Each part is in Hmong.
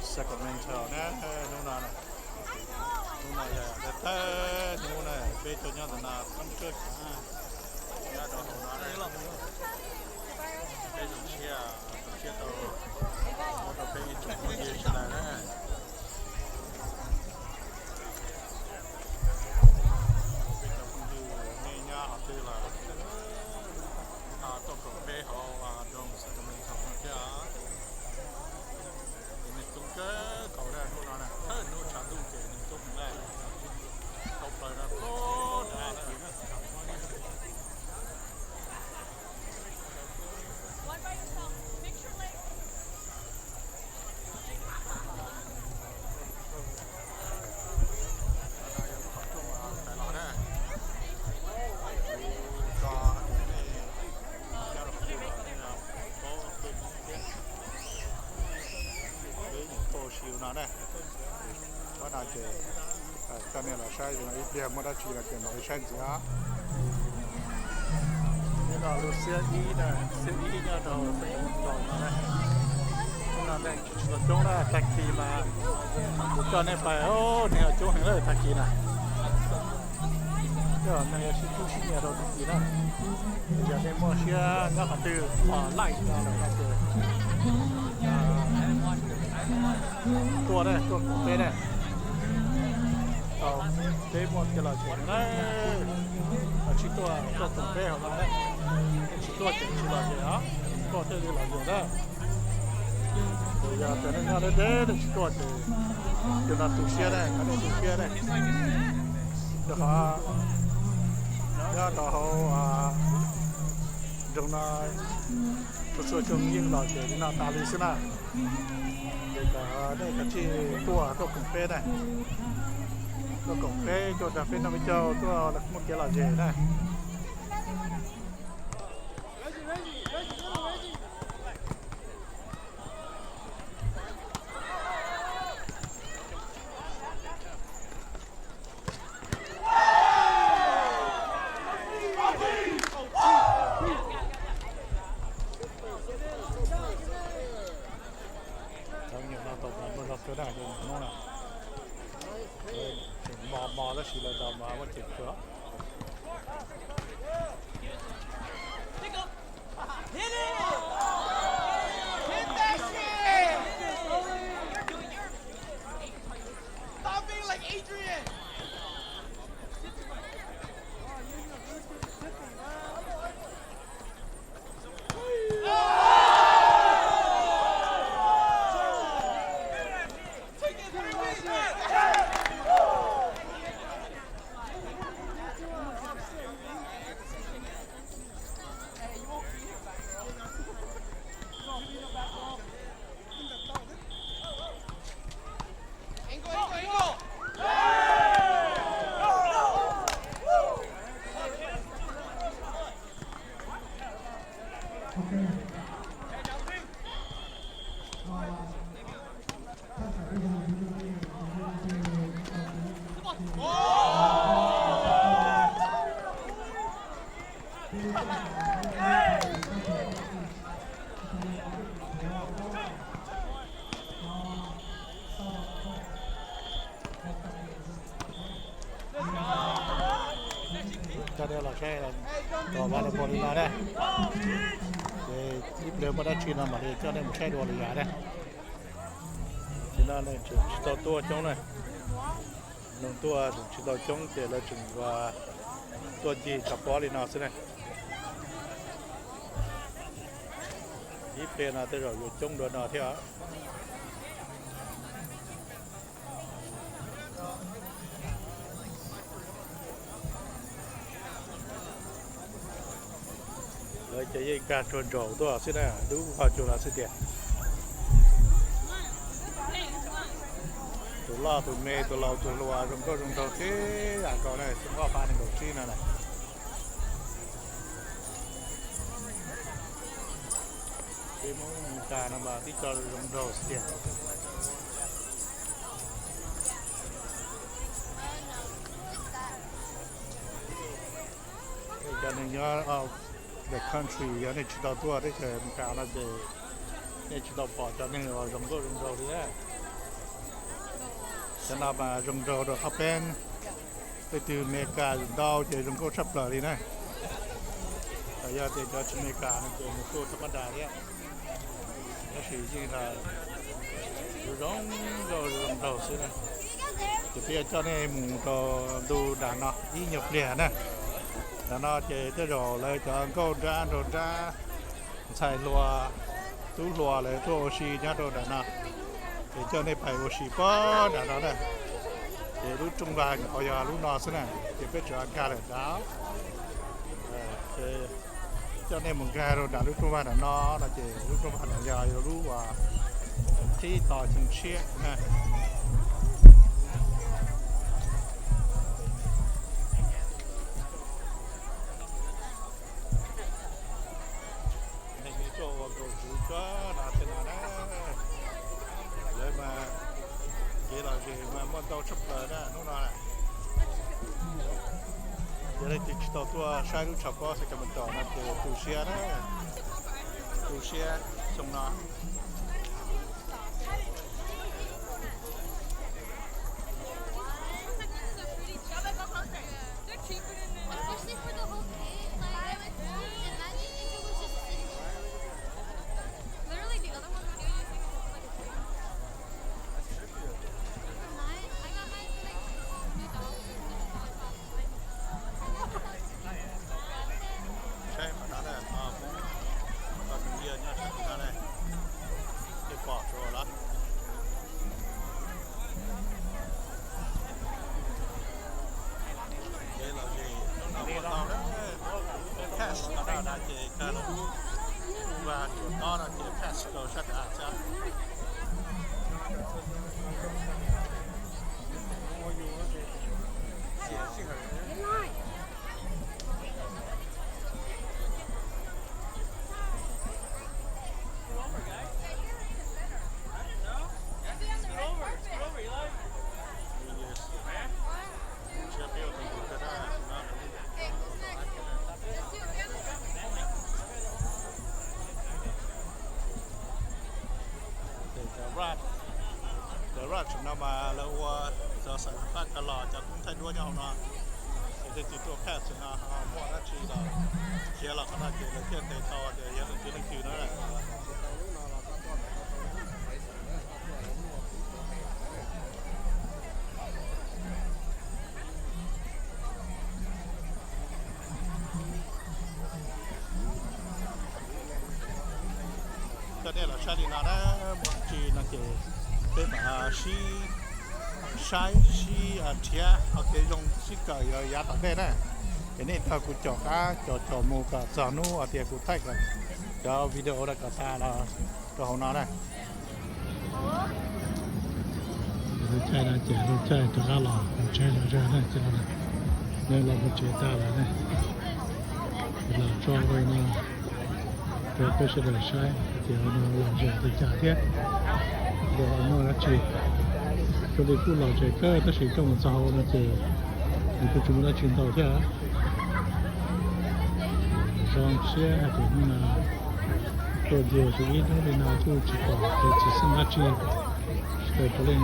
Sacramento na, hnub no, hnub no yog thawj hnub na, peb tuaj nyob ntawm no thoob kawg, nyob rau hauv no, peb zoo siab, zoo siab tau muab rau peb ib tsoom phooj ywg sawv daws na. Peb cov phooj ywg nej nyob qhov twg los tuaj koom peb hauv Dome Sacramento no thiab. Neeg coob kawg nkaus na, hnub no na, thawj hnub tshav ntuj ces neeg coob heev na, dhau plaws na, poob na. Peb nyuam qhuav siv no na, pab no ces coj nej los saib, ib pliag muaj dab tsi no ces mam li saib ntxiv. Nyob no lub xiab ib na, xiab ib nyob rau Sacramento no na. Hnub no neeg tsis tshua coob na, tag kis mas kuv coj nej pais, neeg coob heev lawm tag kis na. Coj neeg yuav sib cub sib nyiam rau tag kis na. Yog nej muaj siab nyob qhov twg pom laij no lawm no ces tuaj na, tuaj koom peb na. Tau, peb muaj kev lom zem na. Tsis tuaj, tuaj koom peb hauv no na. Tsis tuaj ces tsis lom zem os, tuaj thiaj li lom zem na. Ces yog tias nej nyob deb deb nej tsis tuaj ces tus no tu siab na, qhov no tu siab na. Rau qhov nyob rau hauv nroog no, txhua txhua xyoo yeej los ces li no tas li xwb na. Ces kom nej kav tsij tuaj, tuaj koom peb na, tuaj koom peb, tuaj nrog peb noj peb caug, tuaj muaj kev lom zem na. Cov nyuam no tau mas muaj zog kawg na, cov nyuam Hmoob na. Tseem mos mos tab sis lawv ntaus mas muaj ceem kawg. Hit it! Hit that shit! Stop being like Adrian! Coj nej los saib, tos volleyball li no na. Ces ib pliag muaj dab tsi no mam li coj nej mus saib dua li yam na. Ces no neeg tseem tsis tau tuaj coob na. Neeg tuaj tseem tsis tau coob ces lawv tseem tuaj ncig tshav pob li no xwb na. Ib pliag no tej zaum yuav coob dua no thiab. Lawv ces yeej nkag tsuag ntsaum tuaj xwb na, dub vog cuag los xwb tiag. Tus loj tus me, tus laus tus hluas zoo nkauj zoo nraug tib yam nkaus na, xyoo ob phav nees nkaum tsib no na. Peb Hmoob Meskas no mas tib co zoo nraug xwb tiag. Cov neeg nyob the country, yog nej tsis tau tuaj teb chaws Amelikas no ces nej tsis tau pom cov neeg uas zoo nkauj zoo nraug li na. Cov no mas zoo nraug rau qhov peb, leej twg Amelikas ntau ces zoo nkauj tshaj plaws li na. Txawm yog tias cov tsis Amelikas no ces nws kuj rov qab dag thiab, tab sis yeej zoo zoo nkauj zoo nraug xwb na. Ces peb yuav coj nej mus rau ntu nram no ib nyuag pliag na. Nram no ces tej zaum lawv cov nkauj nrab nraug nrab, ntxhais hluas tub hluas lawv tuaj ua si nyob rau nram no. Ces coj nej pais ua si puag nram no na. Ces lub rooj vag nyuam qhuav yog lub no xwb na, ces peb tseem nkag lawm nrad. Coj nej mus nkag rau nram lub rooj vag nram no no ces lub rooj vag nram yog lub uas qhib tos xyoo tshiab na. Neeg tuaj ua nkaus tsuv tsuag no tej no na. Lawv mas kev lom zem mas muaj ntau tshaj plaws na hnub no. Yog leej twg tsis tau tuaj saib lub tshav pob Sacramento no ces tu siab na, tu siab xyoo no. Saib qhov no na, Hmoob, cov phooj ywg nyob sab tim no ne, nej pom tsuas los. Kev lom zem hnub no muaj ntau na, peb pass no na ces kawg los, vaj tsuas tob no ces pass rau sab dav xwb. Cov ranch no mas lawv ua cov xam phaj ka los cov koob thaij duab nyob hauv no. Ces leej twg tuaj pass no ho muaj dab tsi los khiav los qhov no ces lawv thiaj ntes tau tias yog leej twg leej twg na. Coj nej los saib li no na, muaj dab tsi no ces peb mam sib saib sib nrhiav qhov kev zoo sib kawm yav tom ntej na. Ces nej nrog kuv caum qab caum caum mus kom txog hnub hais tias kuv thaij kom cov video no kom tas los rau hauv no na. Lub caij no ces lub caij rov qab los mus tsev zog zog na, ces no na, nej los mus tsev tas lawm ne, los tso rau no rau peb sawv daws saib hais tias no lom zem li cas thiab, los muaj dab tsi. Cuag li kuj lom zem kawg tab sis coj mus txog hauv no ces nws kuj tsis muaj dab tsi ntau thiab. Zoo siab hais tias hnub no tuaj ncig tsis ib hnub li no kuj tsis pom kev tsis xeeb dab tsi, sawv daws puav leej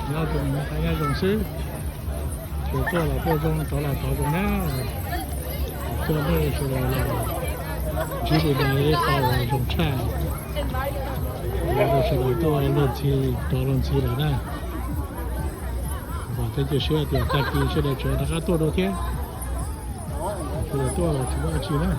nyob zoo, nyob zoo xwb. Ces tuaj los tuaj zoo, rov los rov zoo na. Coj nej sawv daws los ntsib li no ib qho uas zoo tshaj, sawv daws tuaj luag ntxhi rov luag ntxhi lawm na. Vam thiab cia siab tias tag kis sawv daws tseem rov qab tuaj dua thiab. Sawv daws tuaj los tsis muaj dab tsi na.